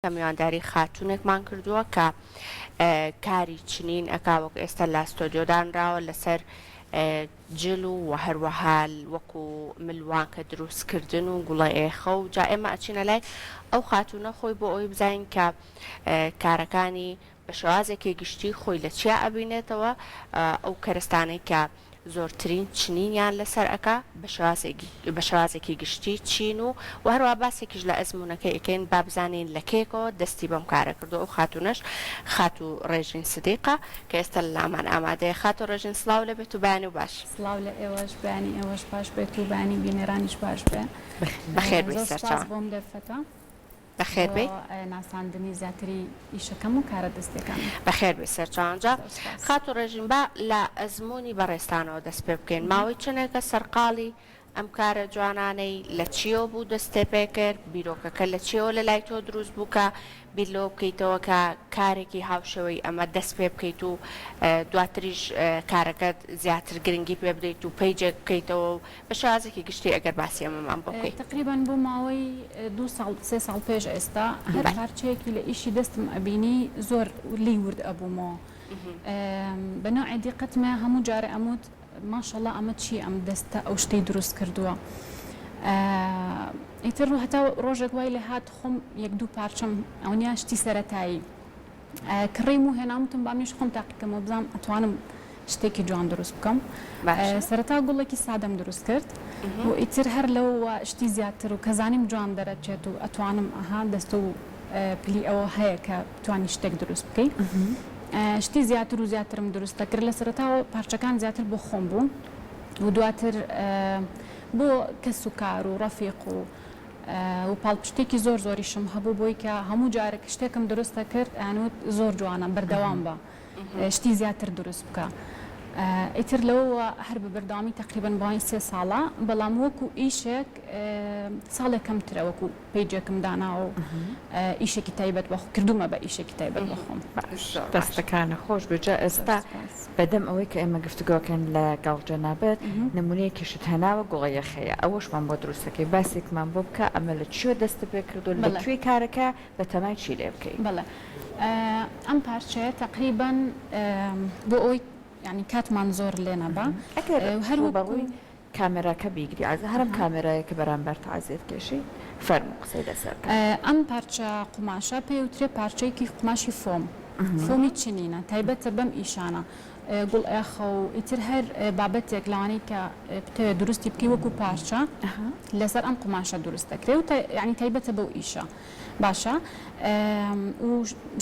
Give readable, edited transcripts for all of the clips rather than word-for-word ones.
کە میوانداری خاتوونێکمان کردووە کە کاری چنین ئەکا وەک ئێستا لە ستۆدیۆ دانراوە لەسەر جل و وە هەروەها وەکو ملوانکە دروست کردن و گوڵە ئێخە و جا ئێمە ئەچینە لای ئەو خاتوونە خۆی بۆ ئەوەی بزانین کە کارەکانی بە شێوازێکی گشتی خۆی لە چیا ئەبینێتەوە ئەو کەرستانەی کە زۆرترین چنینیان لەسەر ئەکا بە شێوازێکی گشتی چین و وە هەروەها باسێکیش لە ئەزموونەکەی ئەکەین با بزانین لە کەیەکەوە دەستی بەم کارە کردووە ئەو خاتوونەش خاتوو ڕێژین سدیقە کە ئێستا لە لامان ئامادەیە خاتوو ڕێژین سڵاو لێ بێت و بەیانی و باش. سڵاو لە ئێوەش بەیانی ئێوەش باش بێت و بەیانی بینەرانیش باش بێ بەخێر بێی زۆر سوپاس سەرچاوان. بۆم دەرفەتە. بەخێر بۆ بێی. ناساندنی زیاتری ئیشەکەم و کارە دەستیەکانم. بەخێر بێی سەرچاوان جا زۆر سوپاس. خاتوو ڕێژین با لە ئەزموونی بەڕێزتانەوە دەست پێ بکەین ماوەی چەنێکە سەرقاڵی ئەم کارە جوانانەی لە چیەوە بوو دەستێ پێ کرد بیرۆکەکە لە چیەوە لە لای تۆ دروست بوو کە بیر لەوە بکەیتەوە کە کارێکی هاوشێوەی ئەمە دەست پێ بکەیت و دواتریش کارەکەت زیاتر گرنگی پێ بدەیت و پەیجێک بکەیتەوە و بە شێوازێکی گشتی ئەگەر باسی ئەمەمان بۆ بکەی. تەقریبەن بۆ ماوەی دوو ساڵ سێ ساڵ پێش ئێستا هەر پارچەیەکی لە ئیشی دەستم ئەبینی زۆر لێی ورد ئەبوومەوە بە نەوعێ دیقەتمە هەموو جارێ ئەموت ماشەڵا ئەمە چییە ئەم دەستە ئەو شتەی دروست کردووە ئیتر هەتا ڕۆژێک وای لێ هات خۆم یەک دوو پارچەم ئەونیا شتی سەرەتایی کڕیم و هێنام وتم با منیش خۆم تاقیکەمەوە بزانم ئەتوانم شتێکی جوان دروست بکەم سەرەتا گوڵێکی سادەم دروست کرد و ئیتر هەر لەوە شتی زیاتر و کە زانیم جوان دەرەچێت و ئەتوانم ئەها دەست و پلی ئەوە هەیە کە بتوانی شتێک دروست بکەی شتی زیاتر و زیاترم دروست دەکرد لە سەرەتاوە پارچەکان زیاتر بۆ خۆم بوو و دواتر بۆ کەس و کار و ڕەفیق و و پاڵپشتێکی زۆر زۆریشم هەبوو بۆی کە هەموو جارێک شتێکم دروست دەکرد ئەیانوت زۆر جوانە بەردەوام بە شتی زیاتر دروست بکە ئیتر لەوەوە هەر بە بەردەوامی تەقریبەن بۆی سێ ساڵە بەڵام وەکو ئیشێک ساڵێک کەمترە وەکو پەیجێکم داناوە و ئیشێکی تایبەت بە کردوومە بە ئیشێکی تایبەت بە خۆم. دەستەکانت خۆش بێت جا ئێستا بەدەم ئەوەی کە ئێمە گفتوگۆکەین لە گەڵ جەنابت نمونەیەکیشت هێناوە گوڵە یەخەیە ئەوەشمان بۆ دروستەکەی باسێکمان بۆ بکە ئەمە لە چیوە دەستت پێ کردووە لە کوێی کارەکە بەتەمای چی لێ بکەی؟ بەڵێ ئەم پارچەیە تەقریبەن بۆ ئەوەی یانی کاتمان زۆر لێ نەبا ئەگەر ڕووبەڕووی کامێراکە بیگری عەزیز هەر ئەم کامێرایە کە بەرامبەرتە عەزێت کێشی فەرموو قسەی لەسەر بکە. ئەم پارچە قوماشە پێی وترێ پارچەیەکی قوماشی فۆم فۆمی چنینە تایبەتە بەم ئیشانە گوڵ ئێخە و ئیتر هەر بابەتێک لەوانەی کە بتەوێت دروستی بکەی وەکو پارچە لەسەر ئەم قوماشە دروست دەکرێ و یانی تایبەتە بەو ئیشە. باشە و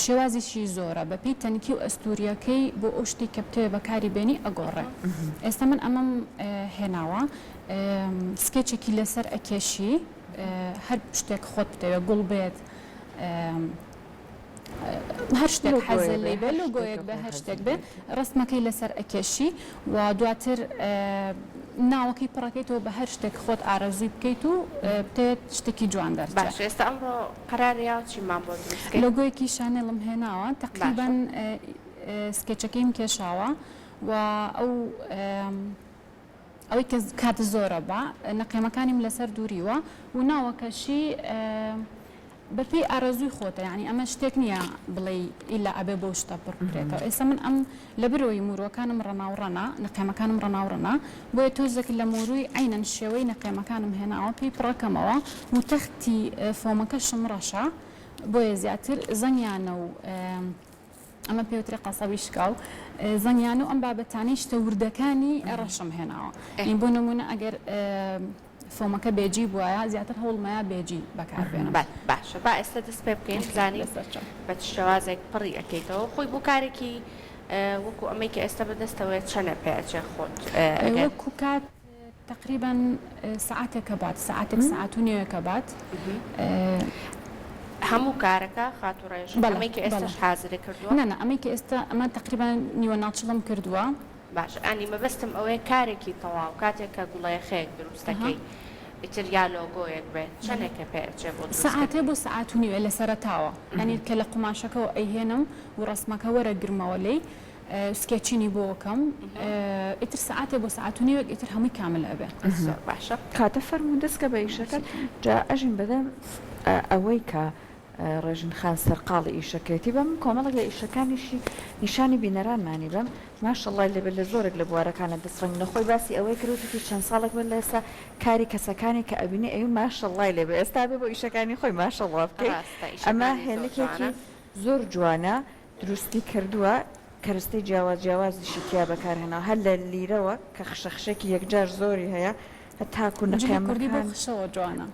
شێوازیشی زۆرە بەپێی تەنکی و ئەستوریەکەی بۆ ئەو شتێک کە بتەوێ بەکاری بێنی ئەگۆڕێ ئێستا من ئەمەم هێناوە سکێچێکی لەسەر ئەکێشی هەر شتێک خۆت بتەوێ گوڵ بێت هەر شتێک حەزت لێی بێ لۆگۆیەک بێ هەر شتێک بێ ڕەسمەکەی لەسەر ئەکێشی و دواتر ناوەکەی پڕەکەیتەوە بە هەر شتێک خۆت ئارەزووی بکەیت و بتەوێت شتێکی جوان دەرچێ. باشە ئێستا ئەمڕۆ قەرار یاوە چیمان بۆ دروست کەی؟ لۆگۆیەکی شانێڵم هێناوە تەقریبەن سکێچەکەیم کێشاوە و ئەو ئەوەی کە کات زۆرە بە نەقێمەکانیم لەسەر دووریوە و ناوەکەشی بە پێی ئارەزووی خۆتە یانی ئەمە شتێک نییە بڵێی ئیلا ئەبێ بەو شتە پڕ بکرێتەوە ئێستا من ئەم لە برۆی موروەکانم ڕەناو ڕەنە نەقێمەکانم ڕەناو ڕەنە بۆیە تۆزێک لە موروی عەینەن شێوەی نەقێمەکانم هێناوە پێی پڕەکەمەوە و تەختی فۆمەکەشم ڕەشە بۆیە زیاتر زەنگیانە و ئەمە پێوترێ قەسەبی شکاو زەنگیان و ئەم بابەتانەی شتە وردەکانی ڕەشم هێناوە بۆ نمونە ئەگەر فۆمەکە بێجی بواە زیاتر هەوڵمەیە بێجی بەکاربێنم باشە با ئێستا دەست پێ بکەین بزانین بە چ شێوازێک پڕی ئەکەیتەوە خۆی بۆ کارێکی وەکو ئەمەی کە ئێستا بەدەستەوەیە چەنە پێ ئەچێ خۆت وەکو کات تەقریبەن سەعاتێکە بات سەعاتێک سەعات و نێوێکە بات. هەموو کارەکە خاتوو ڕێژین بەڵێ ئەمەی کە بەڵێ ئێستاش حازری کردووە؟ نا نا ئەمەی کە ئێستا ئەمە تەقریبەن نیوە ناچڵم کردووە. باشە یانی مەبەستم ئەوەیە کارێکی تەواو کاتێک کە گوڵەیەخەیەک دروست ئەها. دەکەی ئیتر یا لۆگۆیەک بێت چەنێکە پێ ئەچێ بۆ دروست سەعاتێ کردنی؟ بۆ سەعات و نیوێ لە سەرەتاوە یانی کە لە قوماشەکەوە ئەیهێنم و ڕەسمەکە وەرەگرمەوە لێی sketching ی بۆ ئەکەم ئیتر سەعاتێ بۆ سەعات و نیوێک ئیتر هەمووی کامل ئەبێ. زۆر باشە. کاتە فەرموو دەست کە بە ئیشەکەت جا ئەژین بەدەم ئەوەی کە. ڕێژین خان سەرقاڵی ئیشەکەیەتی بە من کۆمەڵێک لە ئیشەکانیشی نیشانی بینەرانمانی بەم ماشەڵای لێبێت لە زۆرێک لە بوارەکانە دەست ڕەنگینە خۆی باسی ئەوەی کرد وتیشی چەند ساڵێک بەر لە ئێستا کاری کەسەکانی کە ئەبینی ئەیوت ماشەڵای لێبێ ئێستا بێ بۆ ئیشەکانی خۆی ماشەڵا بکەی ڕاستە ئەمە ئیشەکانی زۆر هێلکێکی جوانە. زۆر جوانە دروستی کردووە کەرستەی جیاواز جیاوازیشی تیا بەکارهێناوە هەر لە لیرەوە کە خشە خشێکی یەکجار زۆری هەیە هەتاکو جلی کوردی بەو نقێمەکان. خشەوە جوانە.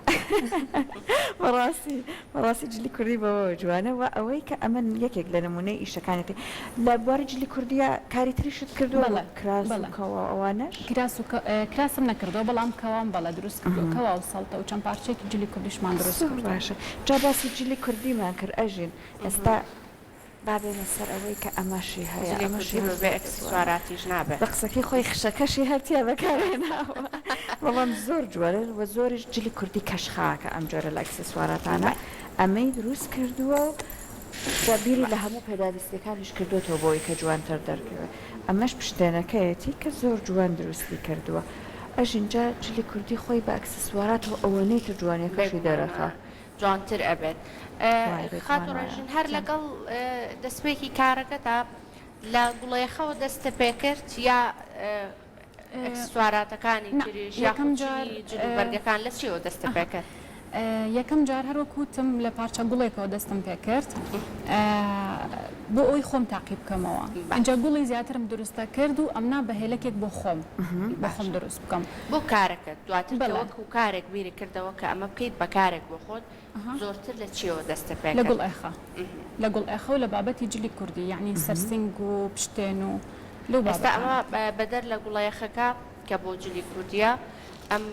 بەڕاستی بەڕاستی جلی کوردی بەوەوە جوانە وە ئەوەی کە ئەمە یەکێک لە نمونەی ئیشەکانێتی لە بواری جلی کوردیا کاری تریشت کردووە بەڵێ وەک کراس و بەڵێ کەوا و ئەوانەش؟ کراس و کراسم نەکردووە بەڵام کەوام بەڵێ دروست کردووە کەوا و سەڵتە و چەند پارچەیەکی جلی کوردیشمان دروست زۆر کردووە. باشە جا باسی جلی کوردیمان کرد ئەژین ئێستا با بێینە سەر ئەوەی کە ئەمەشی هەیە، جلی ئەمەشی کوردی هەر بەبێ زۆر جوانە. ئەکسسواراتیش نابێ. بە قسەکەی خۆی خشەکەشی هەر تیا بەکار هێناوە بەڵام زۆر جوانە و زۆریش جلی کوردی کەشخاکە ئەم جۆرە لە ئەکسسواراتانە ئەمەی دروست کردووە و و بیری لە هەموو پێداویستیەکانیش کردۆتەوە بۆ ئەوەی کە جوانتر دەرکەوێت ئەمەش پشتێنەکەیەتی کە زۆر جوان دروستی کردووە ئەژین جا جلی کوردی خۆی بە ئەکسسواراتەوە ئەوەنەی تر جوانیەکەشی بێگومان دەرەخا. جوانتر ئەبێت. وایە بێگومان خاتوو وایە. ڕێژین هەر گیان. لەگەڵ دەستپێکی کارەکەتا لە گوڵەیەخەوە دەستت پێکرد یا ئەکسسواراتەکانی نا تریش یەکەم یاخود جار جلی جل و بەرگەکان لە چیەوە دەستت ئەها پێکرد؟ یەکەم جار هەر وەک وتم لە پارچە گوڵێکەوە دەستم پێکرد بۆ ئەوەی خۆم تاقی بکەمەوە ئینجا باشە. گوڵی زیاترم دروست دەکرد و ئەمنا بە هێلەکێک بۆ خۆم بۆ خۆم باشە. دروست بکەم. بۆ کارەکەت دواتر کە بەڵێ. وەکو کارێک بیرت کردەوە کە ئەمە بکەیت بە کارێک بۆ خۆت ئەها. زۆرتر لە چیەوە دەستت لە پێکرد؟ گوڵ ئێخە لە گوڵ ئێخە و لە بابەتی جلی کوردی یەعنی سەرسینگ و پشتێن و لەو ئێستا بابەتانە. ئەمە بەدەر لە گوڵەیەخەکە کە بۆ جلی کوردیە ئەم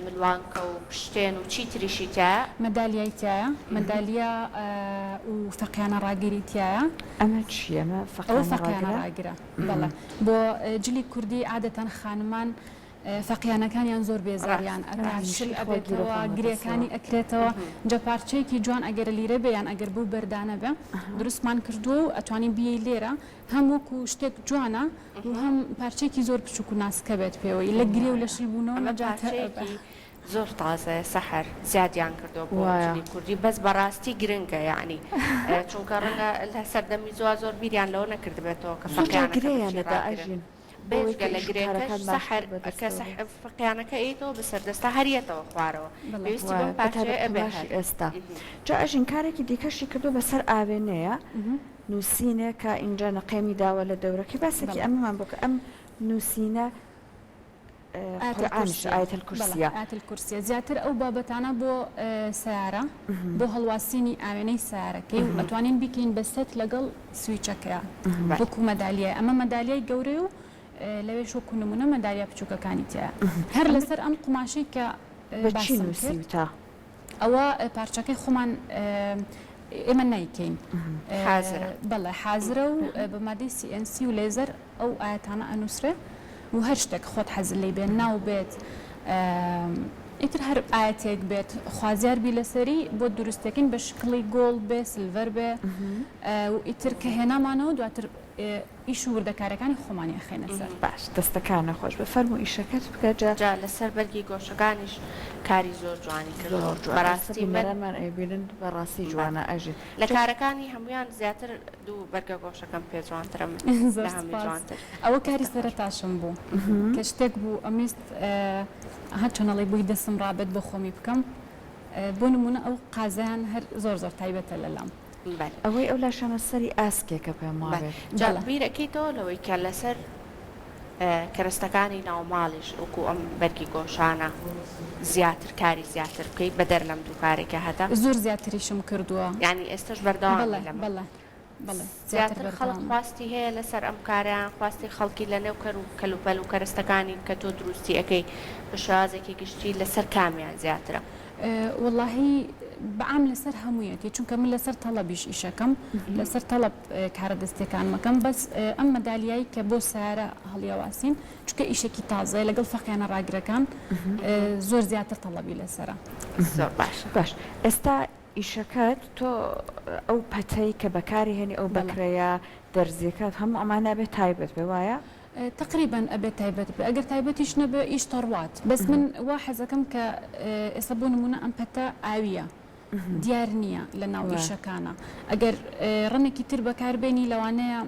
ملوانکە و پشتێن و چی تریشی تیایە؟ مەدالیای تیایە، مەدالیا و فەقیانە ڕاگری تیایە. ئەمە چییە؟ ئەمە ئەوە فەقیانە فەقیانە ڕاگرە؟ ڕاگرە بەڵێ بۆ جلی کوردی عادەتەن خانمان فەقیانەکانیان زۆر بێزاریان ڕاستە. ئەکا شل هەمیشە خوا ئەبێتەوە گیرۆخان بەدەستەوە. گرێکانی ئەکرێتەوە جا پارچەیەکی جوان ئەگەر لیرە بێ یان ئەگەر بەو بەردانە بێ دروستمان کردووە و ئەتوانین بیەی لێرە هەم وەکو شتێک جوانە و هەم پارچەیەکی زۆر بچوک و ناسکە بێت پێوەی لە گرێ و لە شل بوونەوە ئەمە نەجاتە ئەبێ. پارچەیەکی زۆر تازەیە سەحەر زیادیان کردووە بۆ وایە. جلی کوردی بەس بەڕاستی گرنگە یەعنی چونکە ڕەنگە لە سەردەمی زۆا زۆر بیریان لەوە نەکردبێتەوە کە زۆر جار فەقیانەکە گرێیان بچی ئەدا ڕاگرن ئەژین بۆ ئەوەی بێجگە کە لە ئیش و گرێکەش کارەکان سەحەر باشتر کە بەدەستەوە بێ. سەح فەقیانەکە ئەیەتەوە بەسەر دەستا هەر یەتەوە خوارەوە بەڵێ. پێویستی بەم وایە بە پارچەیە تایبەت ئەبێ قوماشی هەر. ئێستا. جا ئەژین کارێکی دیکەشی کردووە بەسەر ئاوێنەیە نووسینێکە ئینجا نقێمی داوە لە دەورەکەی باسێکی بەڵێ. ئەمەمان بۆ کە ئەم نووسینە آیة قورئانیشە الکرسیە آیة بەڵێ الکرسیە. آیة الکرسیە زیاتر ئەو بابەتانە بۆ سەیارە بۆ هەڵواسینی ئاوێنەی سەیارەکەی و ئەتوانین بیکەین بە سێت لەگەڵ سویچەکەیا وەکو مەدالیای ئەمە مەدالیای گەورەیە و لەوێش وەکو نمونە مەدالیا بچوکەکانی تیایە هەر لەسەر ئەم قوماشەی کە بە چی باسم کرد. نووسیوتە؟ ئەوە پارچەکەی خۆمان ئێمە نایکەین حازرە. بەڵێ حازرە و بە مادەی CNC و لێزەر ئەو ئایەتانە ئەنووسرێ و هەر شتێک خۆت حەزت لێی بێ ناو بێت ئیتر هەر ئایەتێک بێت خوازیار بی لەسەری بۆت دروستەکەین بە شکڵی گۆڵد بێ silver بێ و ئیتر کە هێنامانەوە دواتر ئیش و وردەکاریەکانی خۆمانی ئەخەینە سەر. باش دەستەکانت خۆش بێ فەرموو ئیشەکەت بکە جا. جا لەسەر بەرگی گۆشەکانیش کاری زۆر جوانی کردووە زۆر جوانە ئێستا بەراستی من. بینەرانمان ئەیبینن بەڕاستی جوانە ئەژین لە جا. کارەکانی هەموویان زیاتر دوو بەرگە گۆشەکەم پێ جوانترە من زۆر لە هەمووی سوپاس جوانتر ئەوە کاری دەستت خۆش بێ. سەرەتاشم بوو کە شتێک بوو ئەمویست ها چۆن ئەڵێی بۆی دەستم ڕابێت بۆ خۆمی بکەم بۆ نموونە ئەو قازەیان هەر زۆر زۆر تایبەتە لەلام. بەلێ. ئەوەی ئەو لاشەمە سەری ئاسکێکە پێم بەلێ وابێت. جا بەڵێ. بیر ئەکەیتەوە لەوەی کە لەسەر کەرەستەکانی ناوماڵیش وەکو ئەم بەرگی گۆشانە زیاتر کاری زیاتر بکەیت بەدەر لەم دوو کارەی کە هەتە؟ زۆر زیاتریشم کردووە. یانی ئێستەش بەردەوامی بەڵێ لەمە؟ بەڵێ بەڵێ زیاتر زیاتر خەڵک بەردەوامم. خواستی هەیە لەسەر ئەم کارە یان خواستی خەڵکی لە نێو کەر و کەلوپەل و کەرەستەکانی کە تۆ دروستی ئەکەی بە شێوازێکی گشتی لەسەر کامیان زیاترە؟ وەڵاهی بە عام لەسەر هەموویەتی چونکە من لەسەر تەڵەبیش ئیشەکەم لەسەر تەڵەب کارە دەستیەکانم ئەکەم بەس ئەم مەدالیای کە بۆ سەیارە هەڵیەواسین چونکە ئیشێکی تازەیە لەگەڵ فەقیانە ڕاگرەکان زۆر زیاتر تەڵەبی لەسەرە. زۆر باشە. باش ئێستا ئیشەکەت تۆ ئەو پەتەی کە بەکاری هێنی ئەو بەڵێ. بەکرەیە دەرزیەکەت هەموو ئەمانە ئەبێ تایبەت بێ وایە؟ تەقریبەن ئەبێت تایبەت بێ ئەگەر تایبەتیش نەبێ ئیش دەڕوات بەس من وا حەزەکەم کە ئێستا بۆ نمونە ئەم پەتە ئاویە. دیار نییە لە ناو ئیشەکانە ئەگەر ڕەنێکی تر بەکاربێنی لەوانەیە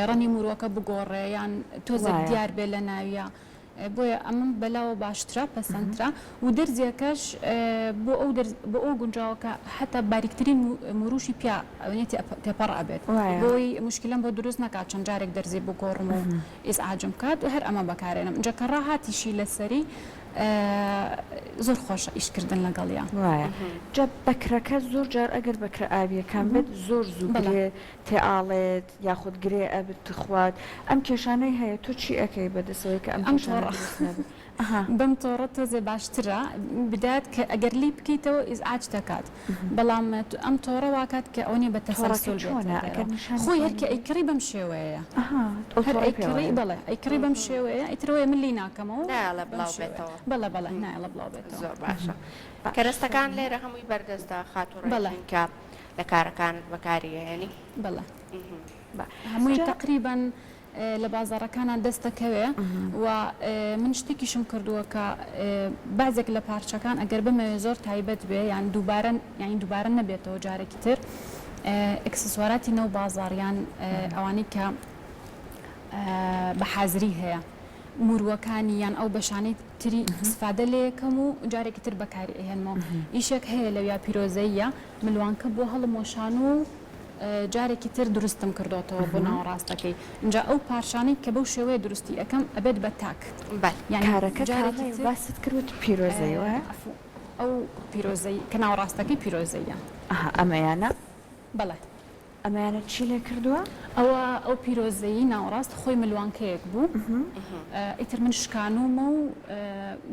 ڕەنی موروەکە بگۆڕێ یان تۆزێک دیار بێ لە ناویا بۆیە ئەمەم بەلاوە باشترە پەسەندترە و دەرزیەکەش بۆ ئەو دەرز بۆ ئەو گونجاوە کە حەتا باریکترین موروشی پیا ئەوەنیە تێپەڕ ئەبێت بۆی موشکیلەم بۆ دروست نەکات چەند جارێک دەرزی بگۆڕم و ئیزعاجم بکات هەر ئەمە بەکارێنم ئینجا کە ڕاهاتیشی لەسەری زۆر خۆشە ئیش کردن لەگەڵیا. وایە جا بەکرەکە زۆر جار ئەگەر بەکرە ئاویەکان بێت زۆر زوو گرێ تێئاڵێت یاخود گرێ ئەبت تخوات ئەم کێشانەی هەیە تۆ چی ئەکەی بەدەسەوەی کە ئەم ئەم کێشانە تۆڕە دروست نەبن ئەها. بەم تۆڕە تۆزێ باشترە بدات کە ئەگەر لێی بکەیتەوە ئیزعاج دەکات بەڵام ئەم تۆڕە واکات کە ئەوە نیە بە تۆڕەکە تەسەلسول بێتە چۆنە ئەگەر دەرەوە نیشانی خۆی هەر توانی کە بەی؟ ئەیکڕی بەم شێوەیەیە ئەها ئەو هەر تۆڕەی ئەیکڕی پێوەیە. بەڵێ ئەیکڕی بەم شێوەیە ئیتر ئەوەیە من لێی ناکەمەوە نایەڵێ بەم بڵاو شێوەیە بێتەوە. بەڵێ بەڵێ نایەڵێ بڵاو بێتەوە. زۆر باشە باشە کەرەستەکان لێرە هەمووی بەردەستە خاتوو بەڵێ. ڕێژین کە لە کارەکانت بەکاری ئەهێنی؟ بەڵێ هەمووی جا. تەقریبەن لە بازاڕەکانا دەست دەکەوێ و من شتێکیشم کردووە کە بەعزێک لە پارچەکان ئەگەر بمەوێ زۆر تایبەت بێ یان دووبارە یانی دووبارە نەبێتەوە جارێکی تر ئێکسسواراتی نەو بازاڕ یان ئەوانەی کە بە حازری هەیە موروەکانی یان ئەو بەشانەی تری ئیسفادە لێ ئەکەم و جارێکی تر بەکاری ئەهێنمەوە ئیشێک هەیە لەویا پیرۆزەییە ملوانکە بۆ هەڵم وەشانووە و جارێکی تر دروستم کردۆتەوە بۆ ناوەڕاستەکەی ئینجا ئەو پارچانەی کە بەو شێوەیە دروستی ئەکەم ئەبێت بە تاک بەل. یانی کارەکە جارێکی کامەیە تر باست کرد وتت پیرۆزەیی وایە؟ عەفو ئەو پیرۆزەیی کە ناوەڕاستەکەی پیرۆزەییە. ئەها ئەمەیانە؟ بەڵێ. ئەمەیانە چی لێ کردووە؟ ئەوە ئەو پیرۆزەیی ناوەڕاست خۆی ملوانکەیەک بوو ئیتر من شکانوومە و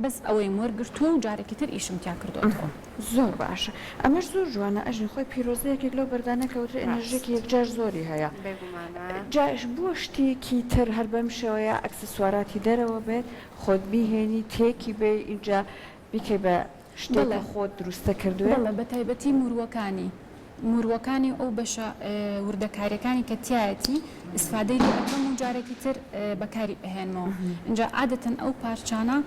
بەس ئەوەیم وەرگرتووە و جارێکی تر ئیشم تیا کردۆتەوە. زۆر باشە ئەمەش زۆر جوانە ئەژین خۆی پیرۆزە یەکێک لەو بەردانە کە وترێ ئێنێرژیەکی ڕاست یەکجار زۆری هەیە بێگومان وایە. جا بووە شتێکی تر هەر بەم شێوەیە ئەکسسواراتی دەرەوە بێت خۆت بیهێنی تێکی بەی ئینجا بیکەی بە شتێک بەڵێ کە خۆت دروستە کردوێ؟ بەڵێ بەتایبەتی موروەکانی موروەکانی و ئەو بەشە وردەکاریەکانی کە تیایەتی ئیسفادەی لێ ئەکەم و جارێکی تر بەکاری ئەهێنمەوە ئینجا عادەتەن ئەو پارچانە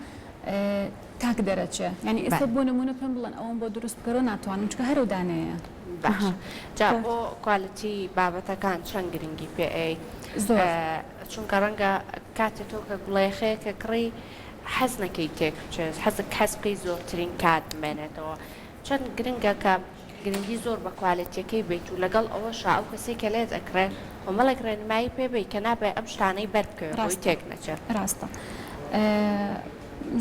تاک دەرەچێ یانی ئێستا بۆ نمونە پێم بڵێن ئەوەم بۆ دروست بکەرەوە ناتوانم چونکە هەر ئەو دانەیە. باشە جا بۆ quality بابەتەکان چەند گرنگی پێ ئەیەیت زۆر. چونکە ڕەنگە کاتێ تۆ کە گوڵەیەخەیەکە کڕی حەز نەکەی تێک بچێت حەزک حەز بکەی زۆرترین کات بمێنێتەوە چەند گرنگە کە گرنگی زۆر بە quality یەکەی بەیت و لەگەڵ ئەوەشا ئەو کەسەی کە لێت ئەکڕێ کۆمەڵێک ڕێنمایی پێ بەی کە نابێ ئەم شتانەی بەر بکەوێ بۆی ڕاستە تێک نەچێ. ڕاستە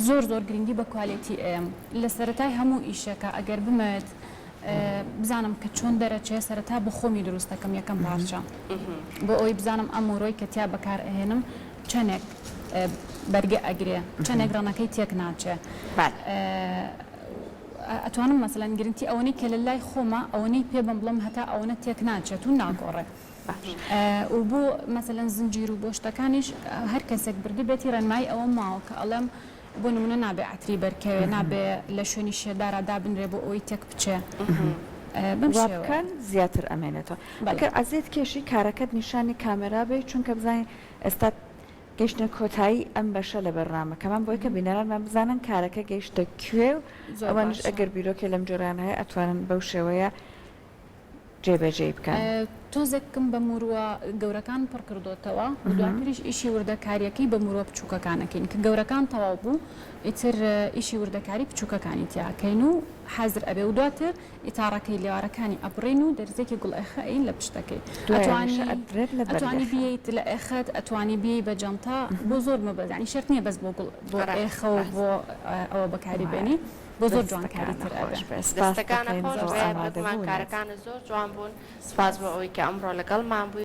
زۆر زۆر گرنگی بە quality ئەیەم لە سەرەتای هەموو ئیشێکا ئەگەر بمەوێت بزانم کە چۆن دەرەچێ سەرەتا بۆ خۆمی دروست دەکەم یەکەم پارچە بۆ ئەوەی بزانم ئەم مۆرۆی کە تیا بەکار ئەهێنم چەنێک بەرگە ئەگرێ چەنێک ڕەنەکەی تێک ناچێ ئەتوانم مەسەلەن گرنتی ئەوەنەی کە لە لای خۆمە ئەوەنەی پێ بم بڵێم هەتا ئەوەنە تێک ناچێت و ناگۆڕێ و بۆ مەسەلەن زنجیر و بۆ شتەکانیش هەر کەسێک بردبێتی ڕێنمایی ئەوەم ماوە کە ئەڵێم بۆ نمونە نابێ عەتری بەرکەوێ نابێ لە شوێنی شێدارا دابنرێ بۆ ئەوەی تێک بچێ بەم وا شێوەیە. بکەن زیاتر ئەمێنێتەوە بەڵێ. ئەگەر عەزێت کێشی کارەکەت نیشانی کامێرا بەی چونکە بزانین ئێستا گەیشتنە کۆتایی ئەم بەشە لە بەرنامەکەمان بۆی کە بینەرانمان بزانن کارەکە گەیشتە کوێ و زۆر ئەوانیش باشە. ئەگەر بیرۆکێ لەم جۆرەیان هەیە ئەتوانن بەو شێوەیە جێبەجێی بکەن. تۆزێکم بە موروە گەورەکان پڕ کردۆتەوە و دواتریش ئیشی وردەکاریەکەی بە موروە بچوکەکان ئەکەین کە گەورەکان تەواو بوو ئیتر ئیشی وردەکاری بچوکەکانی تیا ئەکەین و حازر ئەبێ و دواتر ئیتاڕەکەی لێوارەکانی ئەبڕین و دەرزێکی گوڵ ئێخە ئەین لە پشتەکەی دوای ئەتوانی ئەویش ئەدرێت لە بەر ئەتوانی ئێخە. بیەیت لە ئێخەت ئەتوانی بیەی بە جەنتە بۆ زۆر مەبەست یانی شەرت نیە بەس بۆ گوڵ بۆ ئێخە و بۆ ئەوە بەکاری بێنی بۆ زۆر جوانکاری دەستەکانە تر ئەبێ. خۆش بێ سپاست دەستەکانە دەکەین خۆش بۆ بێ بێگومان ئامادەبوونت. کارەکانت زۆر جوان بوون سپاس بۆ ئەوەی کە ئەمڕۆ لەگەڵمان بووی.